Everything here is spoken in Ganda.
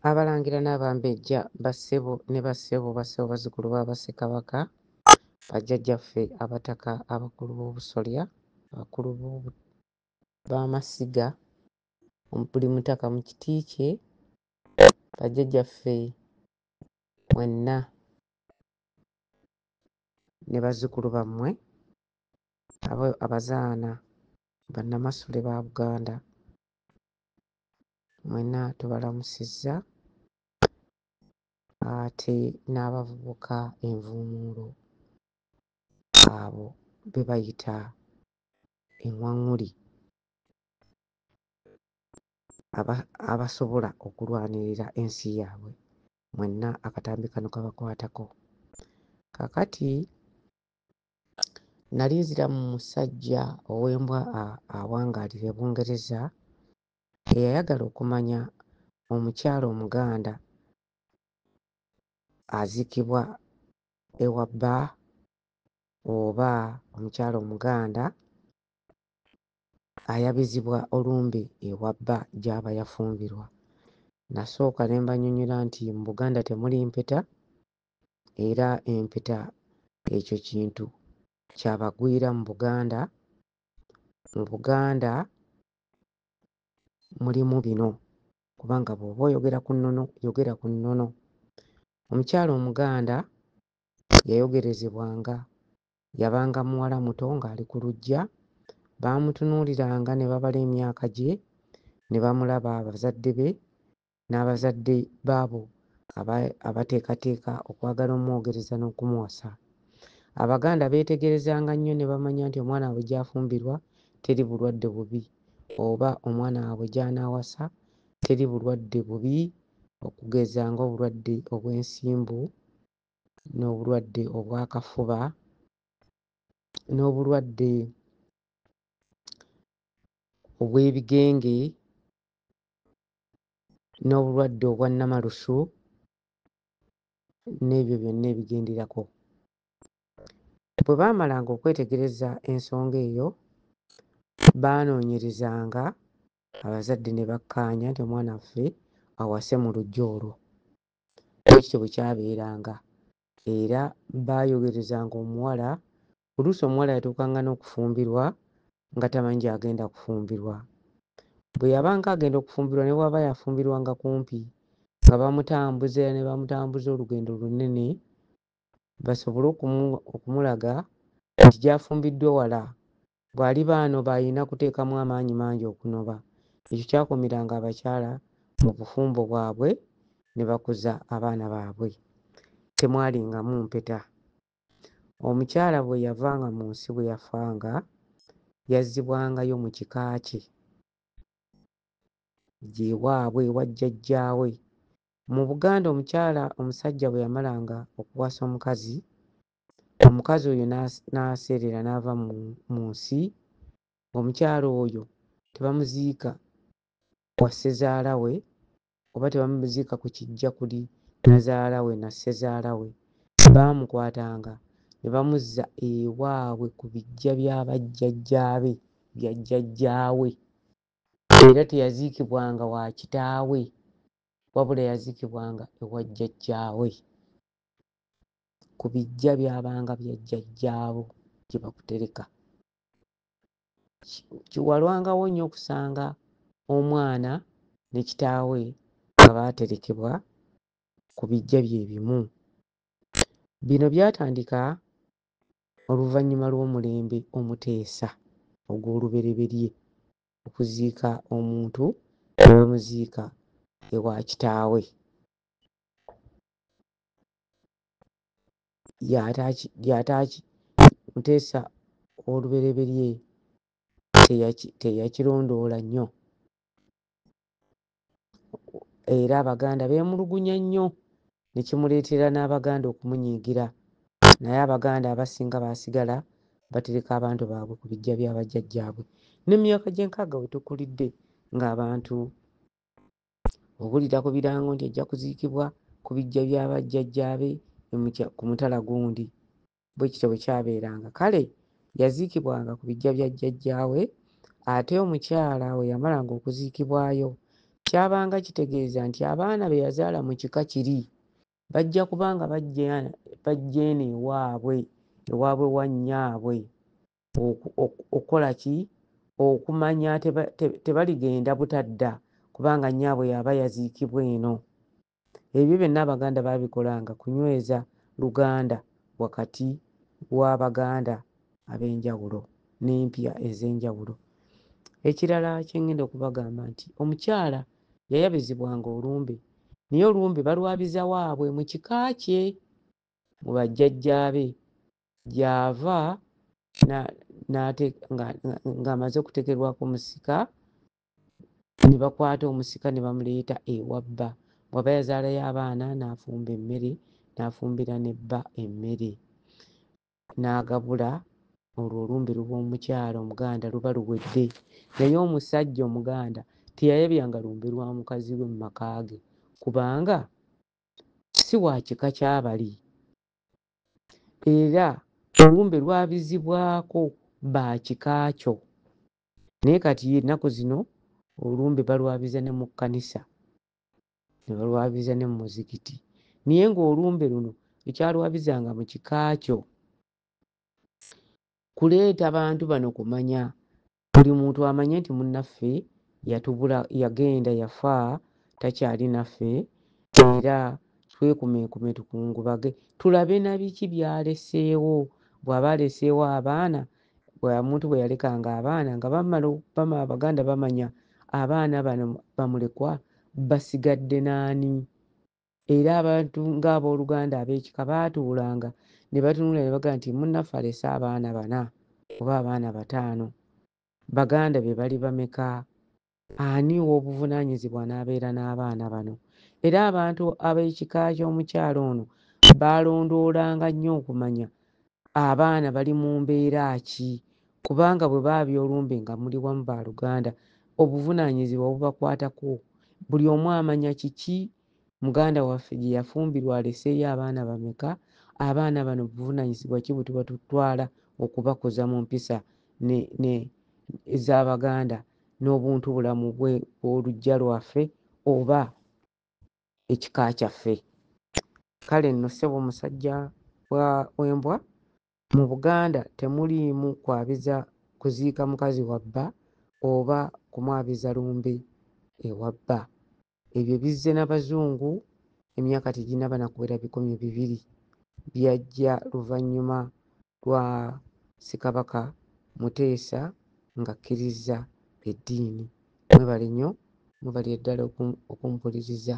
Abalangira n'Abambejja, bassebo ne bassebo, bassebo bazzukulu ba Bassekabaka, bajjajjaffe Abataka abakulu b'Obusolya, abakulu b'Amasiga, buli mutaka mu kiti kye, bajjajjaffe mwenna ne bazzukulu bammwe abazaana bannamasole ba Buganda mwenna tubalamusizza ate n'abavubuka envuumuulo abo be bayita eŋŋwaŋŋuli abasobola okulwanirira ensi yaabwe mwenna akatambi kano kabakwatako. Kaakati nali nzira mu musajja ow'embwa awangaalira e Bungereza eyayagala okumanya omukyala Omuganda aziikibwa ewa bba oba omukyala Omuganda ayabizibwa olumbe ewa bba gy'aba yafumbirwa. Nasooka ne mbannyonnyola nti mu Buganda temuli mpeta era empeta ekyo kintu kya bagwira mu Buganda. Mu Buganda mulimu bino kubanga bw'oba oyogera ku nnono yogera ku nnono. Omukyala Omuganda yayogerezebwanga, yabanga muwala muto ng'ali ku luggya, baamutunuuliranga ne babala emyaka gye ne bamulaba abazadde be n'abazadde b'abo abateekateeka okwagala ommwogereza n'okumuwasa. Abaganda beetegerezanga nnyo ne bamanya nti omwana waabwe gy'afumbirwa teri bulwadde bubi oba omwana waabwe gy'anaawasa teri bulwadde bubi okugeza ng'obulwadde obw'ensimbu n'obulwadde obw'akafuba n'obulwadde obw'ebigenge n'obulwadde obwa nnamalusu n'ebyo byonna ebigenderako. Bwe baamalanga okwetegereza ensonga eyo, baanoonyerezanga abazadde ne bakkaanya nti omwana waffe awase mu luggya olwo. Bwe kityo bwe kyabeeranga era baayogerezanga omuwala, oluusi omuwala yatuukanga n'okufumbirwa nga tamanyi gy'agenda kufumbirwa. Bwe yabanga agenda okufumbirwa ne bw'aba yafumbirwanga kumpi nga bamutambuza era ne bamutambuza olugendo lunene basobole okumulaga nti gy'afumbiddwa wala, bw'aliba anoba alina kuteekamu amaanyi mangi okunoba. Ekyo kyakuumiranga abakyala mu bufumbo bwabwe ne bakuza abaana baabwe. Temwalingamu mpeta. Omukyala bwe yavanga mu nsi bwe yafanga, yazzibwangayo mu kika kye ewaabwe ewa jjajjaawe. Mu Buganda omukyala omusajja bwe yamalanga okuwasa omukazi, omukazi oyo n'aseerera n'ava mu nsi, ng'omukyala oyo tebamuziika wa ssezaala we oba tebamuziika ku kiggya kuli nnazaala we na ssezaala we. Baamukwatanga ne bamuzza ewaabwe ku biggya bya bajjajjaabe bya jjajjaawe era teyaziikibwanga wa kitaawe wabula yaziikibwanga ewa jjajjaawe ku biggya byabanga bya jjajjaabo gye bakutereka. Kiwalwangawo nnyo okusanga omwana ne kitaawe nga baaterekebwa ku biggya bye bimu. Bino byatandika oluvannyuma lw'omulembe Omuteesa ogw'olubereberye okuziika omuntu ne bamuziika ewa kitaawe. Muteesa ow'olubereberye teyakirondoola nnyo era Abaganda beemulugunya nnyo ne kimuleetera n'Abaganda okumunyiigira naye Abaganda abasinga baasigala batereka abantu baabwe ku biggya bya bajjajjaabwe. Ne mu myaka gy'enkaaga we tukulidde ng'abantu owulira ku birango nti ajja kuziikibwa ku biggya bya bajjajjaabe ku mutala gundi. Bwe kityo bwe kyabeeranga. Kale yaziikibwanga ku biggya bya jjajjaawe ate omukyala bwe yamalanga okuziikibwayo Kyabanga kitegeeza nti abaana be yazaala mu kika kiri bajja kuba nga bajja eno ewaabwe, ewaabwe wa nnyaabwe okukola ki? Okumanya tebaligenda butadda kubanga nnyaabwe y'aba yaziikibwa eno. Ebyo byonna Abaganda baabikolanga kunyweza luganda wakati w'Abaganda ab'enjawulo n'empya ez'enjawulo. Ekirala kye ŋŋenda okubagamba nti omukyala yayabizibwanga olumbe naye olumbe balwabiza waabwe mu kika kye mu bajjajjaabe gy'ava ng'amaze okuteekerwako omusika ne bakwata omusika ne bamuleeta ewa bba. Bw'aba yazaalayo abaana n'afumba emmere n'afumbira ne bba emmere n'agabula olwo olumbe luba omukyala Omuganda luba luwedde. Naye omusajja Omuganda teyayabyanga lumbe lwa mukazi we mu maka ge kubanga si wa kika kya bali era olumbe lwabizibwako ba kika kyo. Naye kati ennaku zino olumbe balwabiza ne mu kkanisa ne balwabiza ne mu muzikiti naye ng'olumbe luno ekyalwabizanga mu kika kyo kuleeta bantu bano kumanya buli muntu amanye nti munnaffe yatubula yagenda yafa takyali naffe era twekumeekume tukungubage tulabe na biki by'aleseewo bw'aba aleseewo abaana omuntu bwe yalekanga abaana nga bamala Abaganda bamanya abaana bano bamulekwa basigadde n'ani era abantu ng'abooluganda ab'ekika baatuulanga ne batunula ne bagamba nti munnaffe alese abaana bana oba abaana bataano baganda be bali bameka ani ow'obuvunaanyizibwa anaabeera n'abaana bano era abantu ab'ekika ky'omukyala ono baalondoolanga nnyo okumanya abaana bali mu mbeera ki kubanga bwe baabya olumbe nga muli wamu baaluganda obuvunaanyizibwa bubakwatako buli omu amanya kiki muganda waffe gye yafumbirwa aleseeyo abaana bameka abaana bano buvunaanyizibwa ki bwe tuba tutwala okubakuza mu mpisa ez'Abaganda n'obuntubulamu bw'oluggya lwaffe oba ekika kyaffe. Kale nno ssebo musajja w'embwa mu Buganda temuliimu kwabiza kuziika mukazi wa bba oba kumwabiza lumbe ewa bba. Ebyo bizze na Bazungu emyaka teginnaba na kuwera 200. Byajja luvannyuma lwa Ssekabaka Muteesa ng'akkirizza eddiini. Mwebale nnyo, mwebalire ddala okumpuliriza.